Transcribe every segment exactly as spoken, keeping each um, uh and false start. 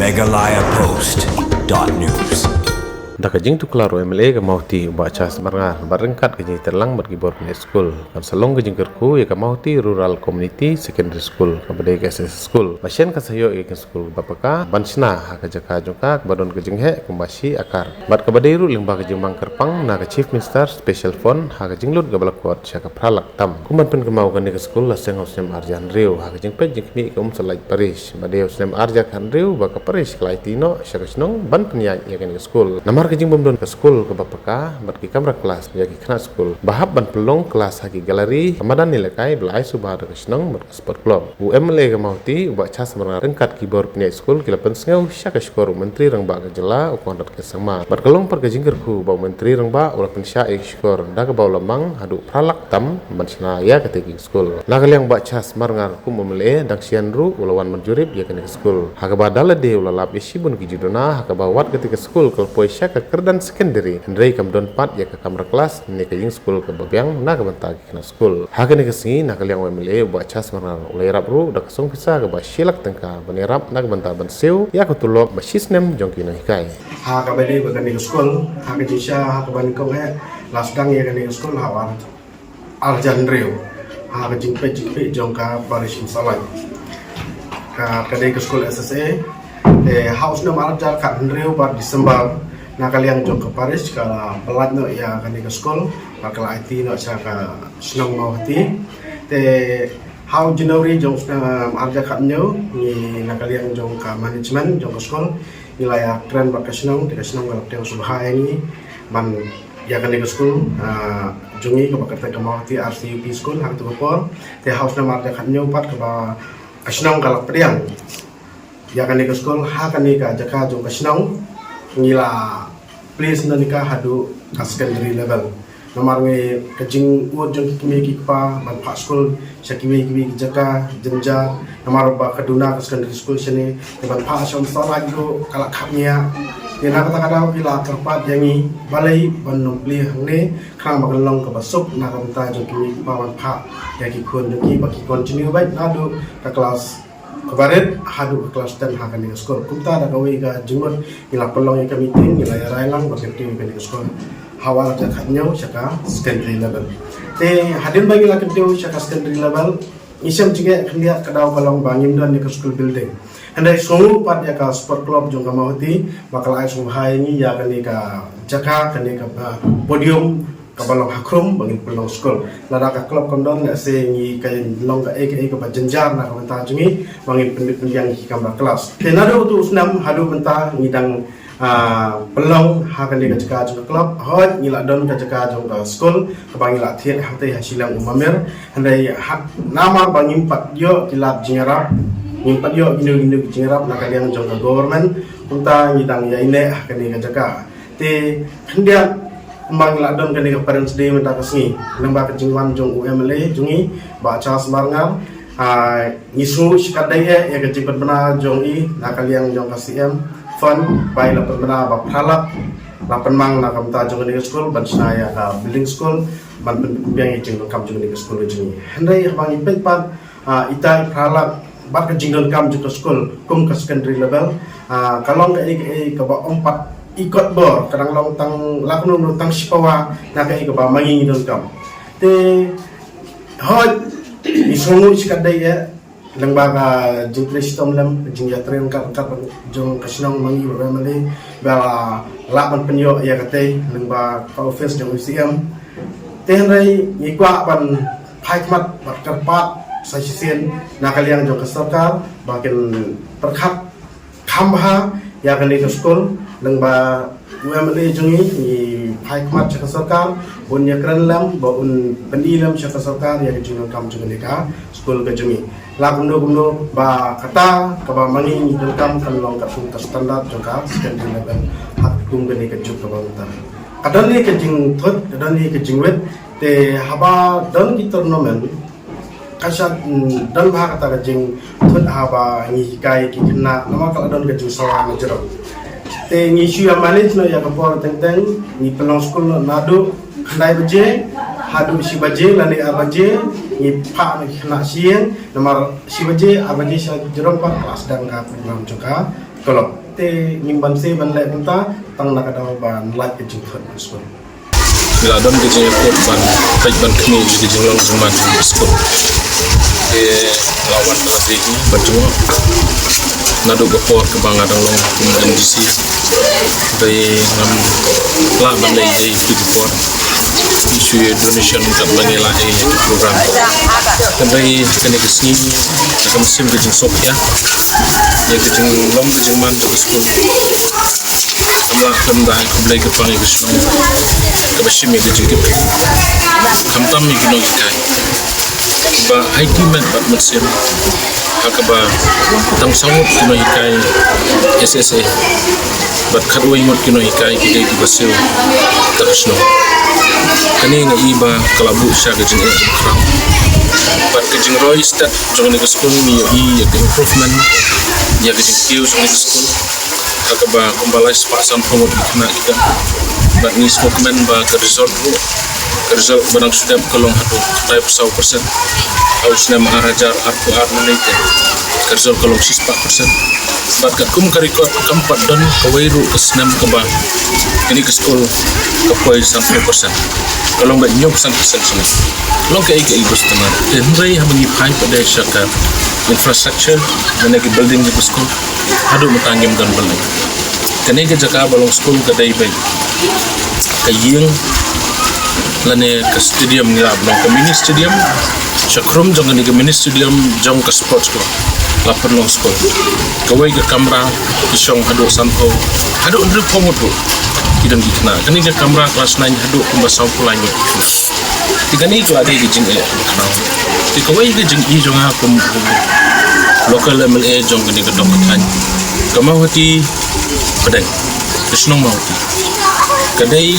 Meghalaya Post dot news. Da ka jingtuklar u M L A ka Mawhati u Bah Charles Marngar bad ryngkat ka jingïatreilang bad ki bor pynïaid skul, kan sa long ka jingkyrkhu ïa ka Mawhati Rural Community Secondary School, kaba dei ka S S A school, ba shen kan sa ïoh ïa ka skul ba paka ban shna ha ka jaka jong ka kaba don ka jingheh kumba shi akar. Bad kaba dei ruh lyngba ka jingmang kyrpang na ka Chief Minister Special Fund ha ka jinglut kaba la kot sha ka phra lak tam. Kum ban pynkynmaw, kane ka skul la seng ha u snem arhajar hynriew ha ka jingpeit jingkhmih ka Umsallai Parish, ba dei ha u snem arhajar khathynriew ba ka parish ka la aiti noh sha ka shnong ban pynïaid ïa kane ka skul. Namar ka jingbym don ka skul kaba paka bad ki kamra klas ïa ki khynnah skul ba hap ban pynlong klas ha ki gallery, ka madan ïalehkai ba la ai sngewbha da ka shnong bad ka sport club. U M L A ka Mawhati u Bah Charles Marngar ryngkat ki bor pynïaid skul ki la pynsngew sha ka shkor u Myntri Rangbah ka jylla u Conrad K Sangma. Bad ka long pat ka jingkyrkhu ba u Myntri Rangbah u la pynshah ïa ka shkor da kaba u la mang haduh phra lak tam ban shna ïa katei ka skul. Na ka liang u Bah Charles Marngar kum u M L A dang shen ruh u la wan ban jurip ïa kane ka skul, ha kaba da lade u la lap ïa shibun ki jingduna ha kaba wat katei ka skul ka la poi sha ka kyrdan secondary, hynrei kam don pat ïa ka kamra klas ne ka ïing skul kaba biang na ka bynta ki khynnah skul. Ha kane ka sngi, na ka liang u M L A u Bah Charles Marngar u la ïarap ruh da ka song pisa kaba shi lak tyngka ban ïarap na ka bynta ban siew ïa ka tulop ba shi snem jong ki nonghikai. Ha kaba dei ba kane ka skul, ha ka jingshisha ha kaba nyngkong eh la sdang ïa kane ka skul ha u ar, arhajar hynriew ha ka jingpeit jingkhmih jong ka parish Umsallai. Ka, ka dei ka skul S S A. Te ha u snem arhajar khathynriew bad December, na ka liang jong ka parish ka la pyllait noh ïa kane ka skul bad ka la aiti noh sha ka shnong Mawhati. Te ha u January jong u snem arhajar khathynñiew, ngi na ka liang jong ka management jong ka skul ngi la ïakren bad ka shnong, te ka shnong ka la pdiang sngewbha ïa ngi ban ïa kane ka skul, ah, jong ngi kaba kyrteng ka Mawhati R C U P school ha katei ka por. Te ha u snem arhajar khathynñiew pat kaba ka shnong ka la pdiang ïa kane ka skul ha kane ka jaka jong ka shnong, ngi la plie sngewbha ïa ka haduh ka secondary level. Namar ngi ka jingud jong ki kmie ki kpa ban phah skul sha kiwei kiwei ki jaka jynjar, namar ba ka duna ka secondary school shane, te ban phah sha Umsallai ruh ka la khapngiah. Te na kata ka daw ki la kyrpad ïa ngi balei ban nym plie hangne, khnang ba kan long kaba suk na ka bynta jong ki kmie ki kpa ban phah ïa ki khun jong ki ba ki continue beit naduh ka klas kaba rit haduh ka klas ten ha kane ka skul. Kumta da kawei ka jingmut ngi la pynlong ïa ka meeting, ngi la ïa rai lang ban kyntiew ïa kane ka skul ha u ar hajar khathynñiew sha ka secondary level. Te hadien ba ngi la kyntiew sha ka secondary level, ngi shem jingeh khyndiat, ka daw ka long ba ngim don ïa ka school building. Hynrei sngewnguh pat ïa ka sport club jong ka Mawhati ba ka la ai sngewbha ïa ngi ïa kane ka jaka, kane ka, ah, podium kaba long ha khrum ba ngin pynlong skul. Lada ka club kam don, lehse ngi ka long kaei kaei kaba jynjar na ka bynta jong ngi ba ngin pynbit pynbiang ïa ki kamra klas. Te naduh utu u snem haduh mynta ngi dang, ah, pynlong ha kane ka jaka jong ka club. Hooid, ngi la don ka jaka jong ka skul kaba ngi la thied hangtei ha shiliang u Mamir. Hynrei ha, namar ba ngim pat ïoh ki lad jingïarap, ngim pat ïoh kino kino ki jingïarap na ka liang jong ka government, kumta ngi dang ïaineh ha kane ka jaka. Te khyndiat kumba ngi la don kane ka Parents' Day mynta ka sngi, lyngba ka jingwan jong u M L A jong ngi, Bah Charles Marngar, ah, ngi sngewnguh shikatdei eh ïa ka jingpynbna jong i na ka liang jong ka C M Fund, ba i la pynbna ba phra lak la pynmang na ka bynta jong kane ka skul ban shna ïa ka building skul ban pynbiang ïa ka jingdonkam jong kane ka skul ka jong ngi. Hynrei haba ngi peit pat, ah, ita i phra lak bad ka jingdonkam jong ka skul kum ka secondary level, ah, ka long kaei kaei kaba ym pat i kot bor, ka dang long tang lak num tang shipawa na kaei kaba ma ngi ngi donkam. Te hooid, ngi sngewnguh shikatdei eh lyngba ka jingtrei shitom lem, ka jingïatrei ryngkat ryngkat jong ka shnong ma ngi bad u M L A ba lah ban pynïoh ïa katei lyngba ka office jong u C M. Te hynrei ngi kwah ban phai khmat bad kyrpad sa shisien na ka liang jong ka sorkar ba kin pyrkhat kham bha ïa kane ka skul, lyngba u M L A jong ngi, ngi phai khmat sha ka sorkar ba un ïakren lem, ba un pyni lem sha ka sorkar ïa ka jingdonkam jong kane ka skul ka jong ngi. La kumno kumno ba kata kaba ma ngi ngi donkam kan long katkum ka standard jong ka secondary level ha kum kane ka juk kaba mynta. Ka don hi ka jingthut, ka don hi ka jingwit, te haba don ki tournament, ka shah, mm, don bha kata ka jingthut haba ngi hikai ki khynnah, namar ka la don ka jingsawa na jrong. Te ngi shu ïa manage noh ïa ka por teng teng, ngi pynlong skul noh naduh khyndai baje haduh shi baje lane ar baje, ngi phah noh ki khynnah sha ïing, namar shi baje ar baje sha jrong pat ka la sdang ka program jong ka Ka long te ngim banse ban leh kumta tang na ka daw ban lait ka jingthut ban skul. Ngi la don ka jingïakut ban peit ban khmih ïa ka jinglong jingman jong ka skul. Te la wan ka la dei hi ban jngoh naduh ka por kaba nga dang long kum M D C. Dei ngam lah ban leh ïa ki por issue donation kat ba ngi la ïa ki program. Kan dei kane ka sngi na ka mynsiem ka jingsngewkhia ïa ka jinglong ka jingman jong ka skul. Kam lah khlem da ai khublei kyrpang ïa ka shnong kaba shim ïa ka jingkit khlieh, khamtam ïa ki nonghikai ba aiti met bad mynsiem ha kaba tang saw ngut ki nonghikai S S A bad khatwei ngut ki nonghikai ki dei kiba siew da ka shnong. Kane nga i ba ka la buh sha ka jingeh ba khraw bad ka jingroi stet jong kane ka skul. Ngi ïohi ïa ka improvement ïa ka jingkiew jong kane ka skul. Ha kaba kumba lai spah sanphew ngut ki khynnah ki don. Bad ngi sngewkmen ba ka result ruh, ka result ba dang shu dep ka long haduh khyndai phew saw percent ha u snem ar hajar arphew ar. Mynta te ka result ka long shispah percent. Bad katkum ka record kam pat don kawei ruh ka snem kaba kane ka skul ka poi sanphew percent. Ka long ba hynñiew percent percent snem. Long kaei kaei ba sdang. Te hynrei haba ngi phai pat de sha ka infrastructure, lane ki building jong ka skul, haduh mynta ngim don building. Kane ka jaka ba long skul ka dei beit ka ïing lane ka stadium, ngi lah ban long ka mini stadium. Sha khrum jong kane ka mini stadium jong ka sports club la pynlong skul. Kawei ka kamra ki shong haduh sanphew haduh hynriewphew ngut ruh ki don ki khynnah. Kane ka kamra klas nine haduh kumba sawphew lai ngut ki khynnah. Te kane ka la dei ka jingeh ba khraw. Te kawei ka jingi jong nga kum u local M L A jong kane ka dong ka thaiñ, ka Mawhati Pdeng, ka shnong Mawhati, ka dei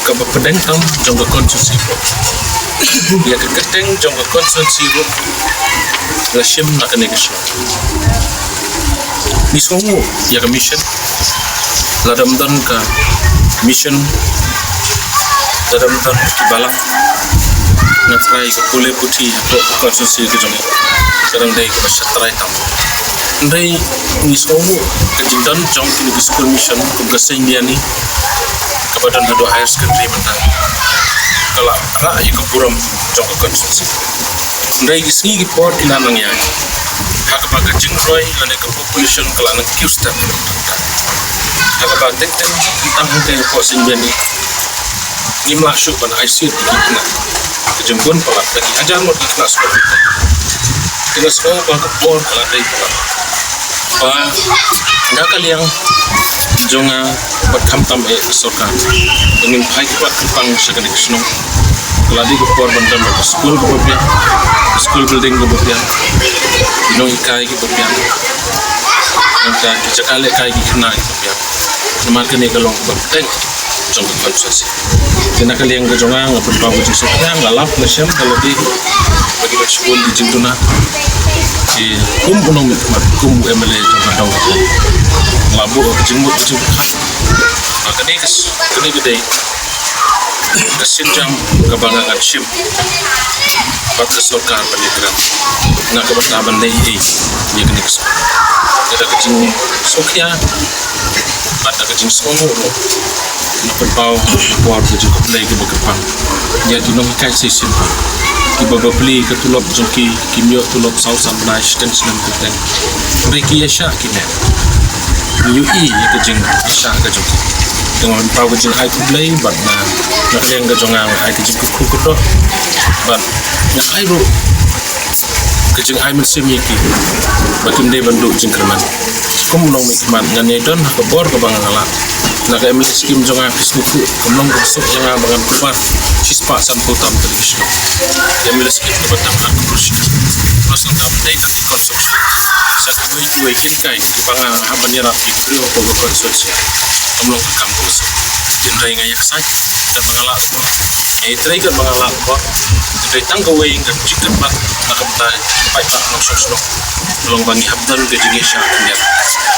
kaba pdeng tam jong ka constituency. Ïa ka kyrteng jong ka constituency ruh la shim na kane ka shnong. Ngi sngewnguh ïa ka mission. Lada ym don ka mission, lada ym don ki balang, nga trai ka pule puthi hapoh ka constituency ka jong ngi ka dang dei kaba shatrai tam. Hynrei ngi sngewnguh ka jingdon jong kine ki skul mission kum ka Saint Vianney kaba don haduh higher secondary mynta, ka la rah ïa ka burom jong ka constituency. Hynrei ki sngi ki por ki la nang ïaid ha kaba ka jingroi lane ka population ka la nang kiew step. Ha kaba teng teng tang hangtei hapoh Saint Vianney ngim lah shuh ban ai seat ïa ki khynnah. Ka jingbun palat da ki hajar ngut ki khynnah skul. Te nga sngew ba ka por ka la dei palat ba na ka liang jong nga bad khamtam eh ka sorkar, ba ngin phai kyrpad kyrpang sha kane ka shnong. Ka la dei ka por ban don ka skul kaba biang, ka skul building kaba biang, ki nonghikai kiba biang, nangta ki jaka lehkai ki khynnah kiba biang. Namar kane ka long kaba bteng jong ka constituency. Te na ka liang ka jong nga, nga pynpaw ka jingsngewkhia, nga lap nga shem da lade ba ki don shibun ki jingduna. Te kum u nongmihkhmat, kum u M L A jong ka dong ka thaiñ, nga la buh ka jingmut ka jingpyrkhat ba kane ka s-, kane ka dei ka sienjam kaba nga ngan shim bad ka sorkar ban ïakren na ka bynta ban leh ei ei ïa kane ka skul. Te da ka jingsngewkhia bad da ka jingsngewnguh ruh nga pynpaw ka por ka jingkhublei kaba kyrpang ïa ki nonghikai shisien kiba bapli ka tulop jong ki, kim ïoh tulop saw san bnai, shiteng snem kyrteng. Hynrei ki ïaishah ki meh. Ngi ïohi ïa ka jingïaishah ka jong ki. Te nga pynpaw ka jingai khublei bad nga, na ka liang ka jong nga, nga ai ka jingkyrkhu kyrdoh bad nga ai ruh ka jingai mynsiem ïa ki ba kim dei ban duh jingkyrmen. Kum u nongmihkhmat ngan ïai don ha ka bor kaba nga lah. Na ka M L A scheme jong nga, phi sngewthuh, kam long kaba suk ïa nga ba ngan pynwad shispah sanphew tam tylli ki shnong. Ka M L A scheme kaba tam ha ka pyrshah. Ba sngewthuh, kam dei ban dei construction. Sa kiwei kiwei kin kai ba nga hap ban ïarap ïa ki briew hapoh ka constituency. Kam long ka kam kaba suk. Hynrei nga ïa ksaid katba nga lah ka bor, nga ïa trei katba nga lah ka bor. Hynrei tang kawei ka jingkyrpad na ka bynta ki paidbah nongshong shnong ka long ba ngi hap don ka jingïaishah khyndiat.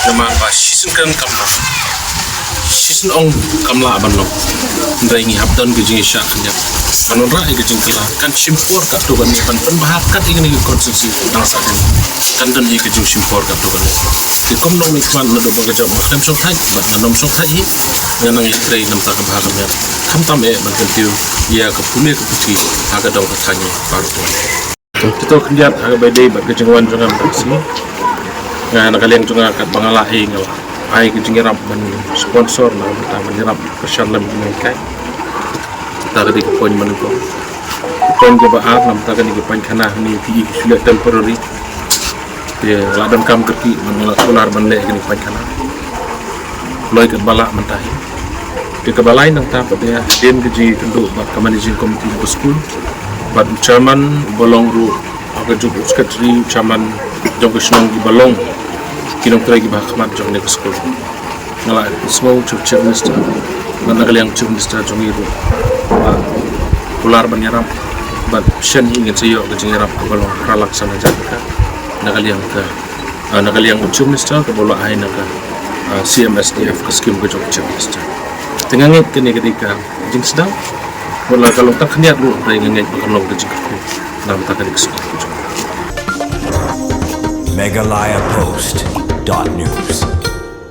Namar ba shisien kren kam lah, shisien ong kam lah ban long. Hynrei ngi hap don ka jingïaishah khyndiat. Kan wanrah ïa ka jingkylla, kan shim por katto katne ban pynbha kat ïa kane ka constituency dang sah kane. Kan don ïa ka jingshim por katto katne. Te kumno mynta naduh ba ka jop ba khlem shongthait bad kan ym shongthait hi, nga nang ïatrei namar ka bha ka miat. Khamtam eh ban kyntiew ïa ka pule ka puthi ha ka dong ka thaiñ baroh. Kito khyndiat ha kaba ïadei bad ka jingwan jong nga mynta ka sngi. Nga na ka liang jong nga katba nga lah hi nga lah ai ka jingïarap ban sponsor na ka bynta ban ïarap ka shan lem ka nonghikai. Kata ka dei ka point ba nyngkong. Ka point kaba ar, namar kata kane ka painkhana hangne phi i ka shu leh temporary. Te la donkam kyrkieh ban la kular ban leh kane ka painkhana. Kloi katba lah mynta hi. Te kaba lai nangta pat de hadien ka jingïakynduh bad ka managing committee ka skul bad u chairman uba long ruh ha ka juk u secretary, u chairman jong ka shnong kiba long ki nongtrei kiba ha khmat jong kane ka skul. Nga la pynsngew u Chief Minister bad na ka liang Chief Minister jong ngi ruh, ah, kular ban ïarap bad shen hi ngin sa ïoh ka jingïarap kaba long phra lak san hajar tyngka na ka liang ka, ah, na ka liang u Chief Minister kaba u la ai na ka, ah, C M S D F, ka skim ka jong u Chief Minister. Te nga ngeit kane ka dei ka jingsdang. Wat la ka long tang khyndiat ruh, hynrei nga ngeit ba kan long ka jingkyrkhu namar kata ka dei ka skim ka jong. Meghalaya Post dot news.